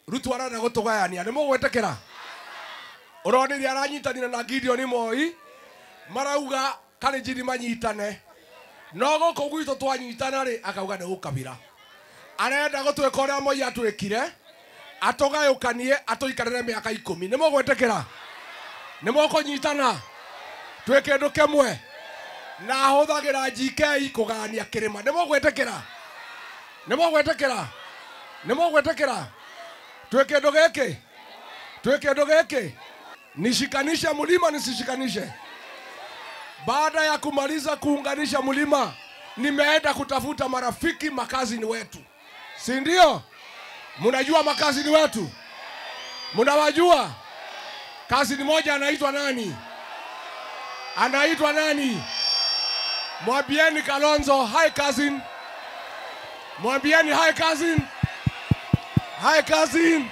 Ruto arenda gũtũgayania. Nĩ mũgwĩtĩkĩra? Ũronire aranyitanire na Gideon Moi, marauga Kalenjin manyitane, no gũkũ gwitũ twanyitana rĩ, akauga nĩ ũkabira. Arenda gũtwĩka ũrĩa Moi atwĩkire, atũgayũkanie, atũikarĩre mĩaka 10. Nĩ mũgwĩtĩkĩra? Nĩ mũkũnyitana? Twĩ kĩndũ kĩmwe. Na ahũthagĩra GK kũgayania kĩrĩma. Nĩ mũgwĩtĩkĩra? Nĩ mũgwĩtĩkĩra? Nĩ mũgwĩtĩkĩra? Twĩ kĩndũ gĩkĩ? Twĩ kĩndũ gĩkĩ? Nishikanishe mlima nisishikanishe? Baada ya kumaliza kuunganisha mlima, nimeenda kutafuta marafiki makazini wetu, si ndio? Mnajua makazini wetu? Mnawajua? Kazini moja anaitwa nani? Anaitwa nani? Mwambieni Kalonzo, hi cousin. Mwambieni hi cousin. Hi cousin.